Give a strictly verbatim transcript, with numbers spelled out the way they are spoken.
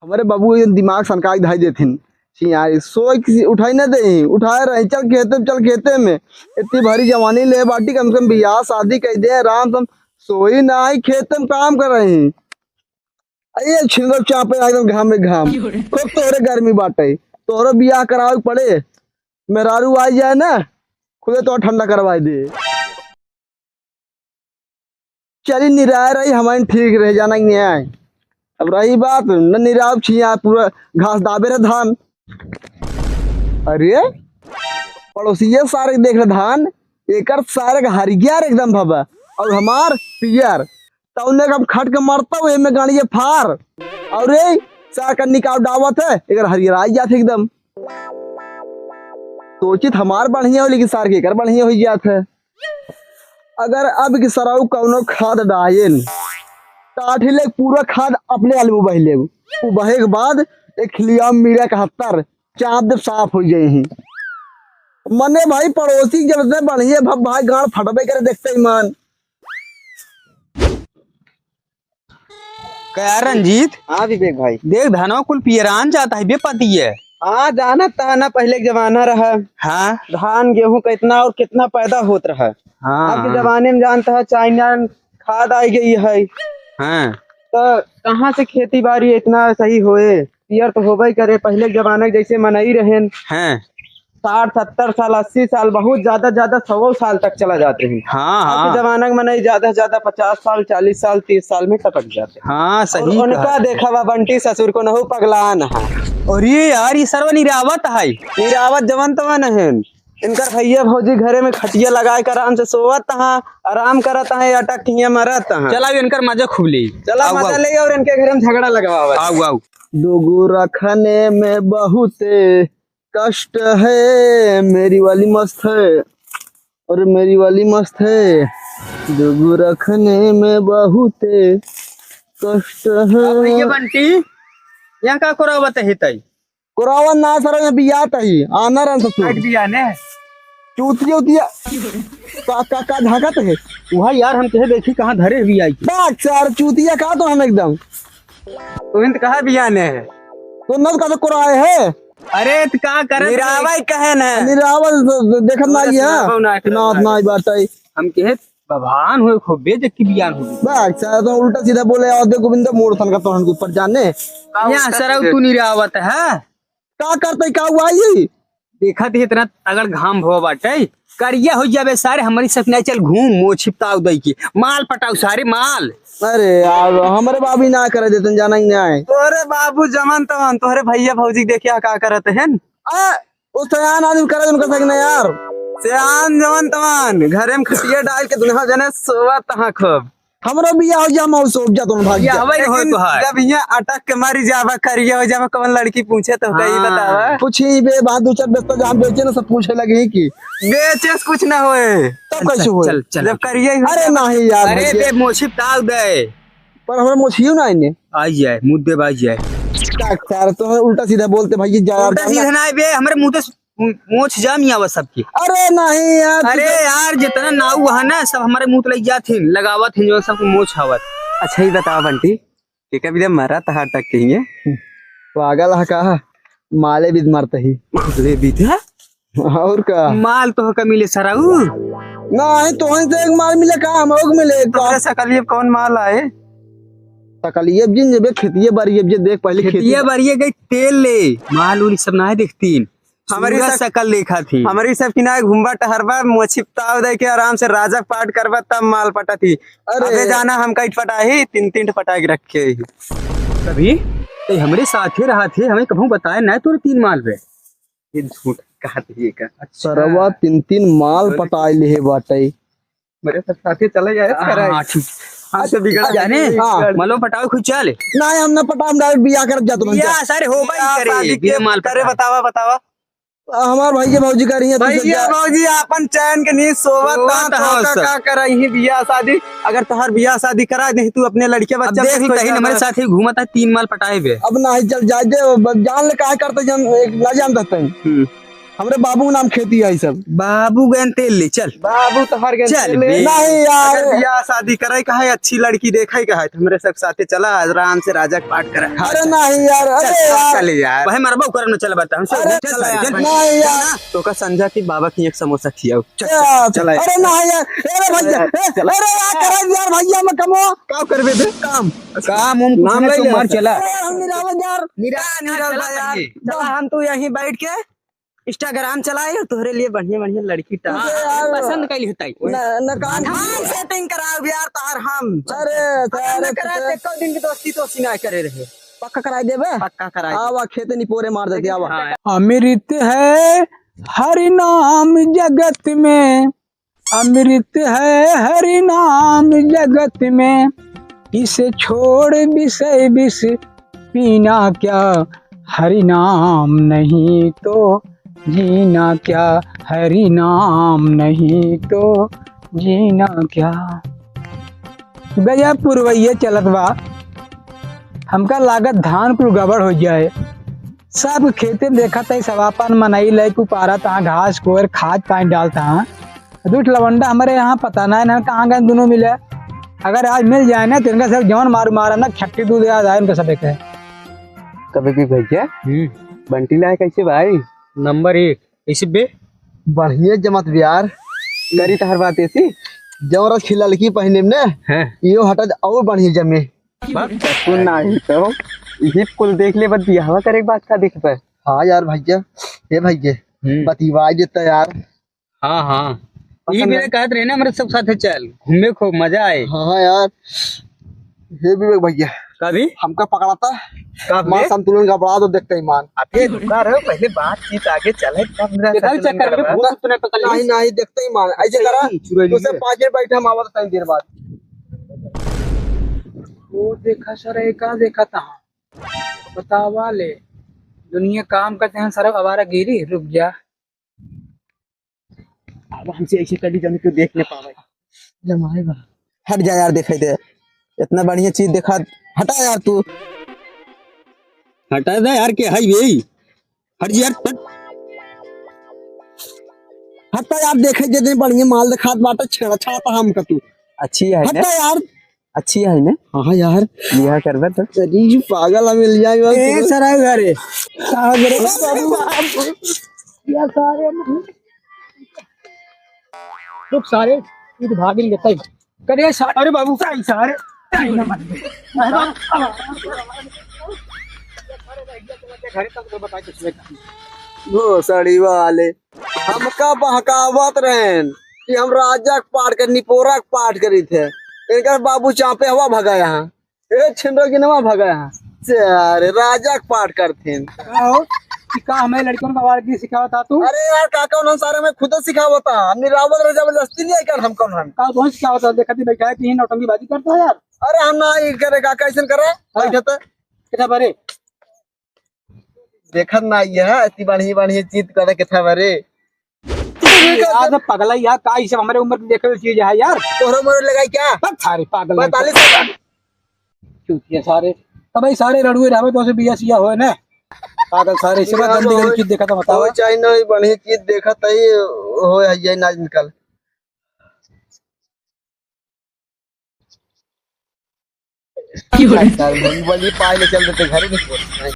हमरे बाबू एकदम दिमाग सनका के धाई देथिन। छियारी सोई किसी उठाई न देही, उठाए रही, "चल खेते में, चल खेते में।" इतनी भारी जवानी ले बाटी, कम से कम बियाह शादी कइ दे, आराम से हम सोई ना आई, खेते में काम कर रही। अरे छिंदर चापे एकदम घाम में घाम। खूब तोहरे गर्मी बाटे, तोहरे बियाह करावे के पड़े। मेहरारू आई जाए ना, खुदे तो ठंडा करवाई दे। चली निराय रही, हमारे ठीक रह जाना ही नहीं आए। अब रही बात, न निराव छिया, पूरा घास दाबे रहे धान। अरे, पड़ोसिये सारे के देख रहे धान, एकर सारे के हरियर एकदम भवा, और हमार पियर। तौने के हम खट के मरता हूँ, एमे गाड़िए फार। और रे, सार का निकाल डावत है, एकर हरियर आई जात है एकदम। सोचित हमार बढ़िया हो, लेकिन सार के एकर बढ़िया हो जात है। अगर अब की सरऊ कौनो खाद डायन, काठी ले पूरा खाद अपने आलू बह लेब। उ बहे के बाद एक खिलिया मीरा इकहत्तर चाप देब, साफ हो जाए ही। मने भाई पड़ोसी जब से बढ़िया भब भाई गाड़ फटबे करे देखते ही मान। का रंजीत? हाँ विवेक भाई। देख धनवा कुल पियरान जाता है बे पतिये। हाँ जानत था ना पहले के जमाना रहा। हाँ। धान गेहूं कितना और कितना पैदा होत रहा। हाँ, अब के हाँ। जमाने में जानता है चाइना खाद आई गई है। हाँ। तो कहाँ से खेती बाड़ी इतना सही होए? पियर तो होबे ही करे, पहले के जमाना के जैसे मनई रहेन। हाँ। साठ, सत्तर साल, अस्सी साल, बहुत ज्यादा, ज्यादा सौ साल तक चला जाते हैं। हाँ, अब के हाँ। जमाना के मनई ज्यादा से ज्यादा पचास साल, चालीस साल, तीस साल में टपक जाते हैं। हाँ, और सही उनका कहा। देखा बा बंटी ससुर को नहु पगलान है। अरे यार, ये सरवा निरावत है। निरावत जवन तवन है। इनकर भैया भौजी घरे में खटिया लगाए के आराम से सोवत हैं, आराम करत हैं, अटक के हियां मरत हैं। चला, इनकर मजा खूब ले। चला, आओ, मजा आओ। ले और इनके घरे में झगड़ा लगवावा। आओ, आओ। दुगो रखने में बहुत कष्ट है, मेरी वाली मस्त है, अरे मेरी वाली मस्त है, दुगो रखने में बहुत कष्ट है। अब ये बंटी, यहाँ का कोरावत है तई? कोरावत ना सर, यहाँ बियात है, आना रहन ससुर। आज बियाने? चूतिया उतिया, का, का, का झांकत है? वहाँ यार हम कहे देखी कहाँ धरे हुई आई। बात सर, चूतिया का तो हम एकदम। तुहिन तो कहा बियाने है? तो नल का तो कोराए है? अरे, त का करत निरावा है? ही कहे न। निरावा द-, द-, देखत ना तोरे आई है। सुनाबो ना, नाथ ना आई बात आई। हम कहे, "बभान होए खूबे, जबकि बियान हो गई।" बा, अच्छा, तो उल्टा सीधा बोले, "आ दे गोविंदा, मोड़ तन का तोहन के ऊपर जाने।" का यहाँ उल्टा सरऊ सीधे? तू निरावत है? का करते, का हुआ ये? देखत ही इतना तगड़ घाम भवा बाटे, करिया हो जाबे सारे, हमरी सब नहीं चल घूम, मोछी ताव दई के, माल पटाऊ सारे, माल। अरे यार, हमरे बाबू ना करे देतन, जाना ही ना है। तोरे बाबू जमन तमन, तोहरे भैया भौजी के देखिया का करत हैं। आ, वो सयान आदमी करे, उनका सक ना यार। सयान जमन तमन, घरे में खटिया डाल के दुनिया जने सोवा तहाँ खूब। हमरो बियाह हो जा, हम और सोच जा, तुम भाग जा। बियाह हवाई हो लेकिन तो है। जब यहाँ अटक के मरी जाबा, करिया हो जाबा, कौन लड़की पूछे तो कही हाँ। बतावा। कुछ ही बे, बात दो चार दस्ता जहाँ बेचे ना, सब पूछे लगे ही कि बेचे से कुछ ना होए। तब कैसे चल, होए? चल, चल, जब चल। करिया ही हो अरे जाबा। नहीं यार, अरे भैया। बे, मोछी ताव दे। पर हमरा मोछियो ना आइने। आई जाए, मुद्दे बाज जाए। का यार, तो उल्टा सीधा बोलते भाई, जा यार, उल्टा जाना। सीधा ना आए बे, हमरे मुंह से मो-, मोछ जाम ही आवा सबके। अरे नहीं यार, अरे तू तो यार, जितना नाऊ है ना, सब हमारे मुंह लग जात हैं, लगावत हैं जो सबको मोछ आवत। अच्छा, ही बतावा बंटी, के का बिना मरा तहार तक के ही है? पागल है का? माले बिद मरते ही। ले बिद, हाँ? और का? माल तो का मिले सराऊ? नहीं, तोहन से एक माल मिले का, हम और मिले एक तोहरे का? सकलिए कौन माल आए? सकलिए जिन जबे खेतिए बारी, अब जे देख पहले खेतिए खेतिए बारी गई तेल ले, माल उल सब ना देखतीन। हमरी पूरा सब, सकल देखा थी। हमरी सब किनारे घूमबा टहरबा, मोछी ताव दे के आराम से राजा पाट करबा, तब माल पटा थी। अरे। अबे जाना हम कई पटाही, तीन तीन पटा के रखे ही। कभी ते हमरे साथे रहा थे, हमें कभू बताए ना तोरे तीन माल बे। ये झूठ कहा थे ये का। सरवा तीन तीन माल पटाए ले हे बाटे। मेरे साथ साथे चले जाए, हाँ, करे। हाँ, ठीक। हमसे बिगड़ा जाने? नहीं, हाँ। बिगड़ा। मलो पटाओ खुद चल। नहीं, हम ना पटाओ, हम direct बियाह करब जात रहन बियाह जा। सारे हो भाई बियाह करे, शादी बिना के माल करे, पटाए। बतावा, बतावा। हमार भैया भौजी का रही है, तू भैया जा। भौजी आपन चैन के नींद सोवत सोवत ता, हाँ, तो का, सब। का करई ही बियाह शादी? अगर तोहार बियाह शादी करा नहीं, तू अपने लड़के अब बच्चा देख, से कोई तही ज्यादा हमारे साथ ही घूमत है, तीन माल पटाए बे। अब नहीं, चल जाए दे, अब जान ले काहे करते, जन एक ना जान देते हैं। हम्म। हमरे बाबू के नाम खेती है सब। बाबू गयन तेल ले, चल। बाबू तो हर गयन चल तेल ले। बे। नहीं यार। अगर बियाह शादी करे का है, अच्छी लड़की देखे का है, तो हमरे सब साथे चला, आराम से राजा के पाठ करे। हाँ, अरे चल। नहीं यार, अरे चल, यार। चल यार। वही मरबा उकर में चल बता, हम सब अरे चल चल यार, यार। नहीं यार। तोका संझा की बाबा की एक समोसा खियाओ। चल, चल, चल यार। अरे नहीं यार, अरे भैया, चल, चल। अरे यार, करे यार भैया, मैं कमो। का करबे बे? काम। काम उम कुछ नाम ना, ले तू ले मार यार। चला। अरे हम निरावन यार। निरा-, निरावन चला यार। चला, हम तो यहीं बैठ के Instagram चलाई और तोहरे लिए बढ़िया बढ़िया लड़की टा-, हाँ, यार। पसंद कैली होता है। न, न काम हम setting कराओ यार तार हम। अरे, अगर न अरे, करा तो एको दिन की दोस्ती तो सिना करे रहे। पक्का कराई देबे? पक्का कराई देबे। आवा, खेते निपोरे मार देती, आवा। हाँ। अमृत है हरि नाम जगत में, अमृत है हरि नाम जगत में, इसे छोड़ विषय विष पीना क्या, हरि नाम नहीं तो जीना क्या, हरि नाम नहीं तो जीना क्या। गया पुरवैया चलत बा, हमका लागत धान कुल गड़बड़ होइ जाए। सब खेते में देखत है, सब आपन मनई लइके उपारत हाँ, घास कोर खाद पानी डालत हाँ। दुइ ठो लवंडा हमरे यहाँ पता नाहीं ना कहाँ गए दुनों मिले। अगर आज मिल जाए ना तो इनका सब जवन मारू मारा ना, छट्टी दूध याद आए इनका सब एक है। कभी भी भैया, हम्म। बंटी लाए कैसे भाई? नंबर एक। कैसे बे? बढ़िया जमत बे यार। करी तहर बात ऐसी? जवन रस खिललकी पहिने में ना, हाँ। इहो हटा दे, और बढ़िया जमे। बाप, तू नाही तो इही कुल देख ले, बस बियाहवा करे के बात का देख पे। हाँ यार भैया, हे भैया, हम्म। बतिवाई देता यार। हाँ, हाँ। पसंद यही मेरे है। कहत रहे ना, हमरे सब साथे चल, घूमे खूब मजा आए। हाँ, हाँ यार। हे विवेक भैया। कभी? हमका पकड़ाता। कब माँ रे? संतुलन गड़बड़ा तो देखते ही मान। अबे रुका रहो, पहले बातचीत आगे चले, तब मेरा देखा ही संतुलन चक्कर में गड़बड़ा। भूत उतने पकड़ ली। नहीं, नहीं, देखते ही मान। ऐसे करा, चुराई ली तुझसे है। पाँच मिनट बैठे, हम आवत टाइम देर बाद। वो देखा सर, ये का देखा था? बतावा ले, दुनिया काम करते हैं सर, आवारागिरी, रुक जा। अब हमसे ऐसे कभी जन क्यों देख न पावे। जमाए बा। हट जा यार, देखे दे। इतना बढ़िया चीज देखा, हटा यार तू। हटा दे यार, के हाई वे? हट जा यार, हट। हटा यार, देखे दे, दे बढ़िया माल देखात बाटे, छेड़ा छाता हमका तू। अच्छी है ना? हटा यार। अच्छी है ना? हाँ यार। बियाह करबे तो? अरे, पागल हम मिल जाए बस। ए, सराय घरे। साहब रे। ए, बाबू। या सारे। रुक सारे, ये तो भाग नहीं देता ही। करे सा-, अरे बाबू, सारे, सारे। घरे तक तो बताए तो सुबह। भोसड़ी वाले। हमका बहकावत रहेन कि हम राजा के पाठ कर, निपोरा के पाठ करी थे। इनकर बाबू चापे हवा भगा यहाँ। ए छिंदो की नवा भगा यहाँ। सारे राजा के पाठ करथिन। का हो? कि का हमें लड़कियों का आवारागिरी सिखावत हा तू? अरे यार काका, उन्होंने सारे में खुद सिखावत हा। हमने रावत रहे जबरदस्ती नहीं कर हम कौन हम। का बहुत सिखावत हा? देखा थी बैठा है कि नौटंकीबाजी करता है यार। अरे हम ना ये करे काका, ऐसे करे। हाँ। बैठे तो। कितना बरे? देखत ना ये है, इतनी बढ़िया, बढ़िया चीज करे के था बरे। यार, तो पगला यार, का ई सब हमरे उम्र के देखे वाली चीज है यार? तोहरे उम्र लगाई क्या? बस सारे पागल हैं। पैंतालीस साल। चूतिया सारे। अब भाई सारे रड़ुए रहबे तो से बिया सिया होए ना। पागल सारे, इसे बात गंदी गंदी चीज देखा था, बताओ। चाहे ना बढ़िया चीज देखा था, ये हो है, ये ना निकल। क्यों रे? सारे बड़ी पाए ले चल देते घर में।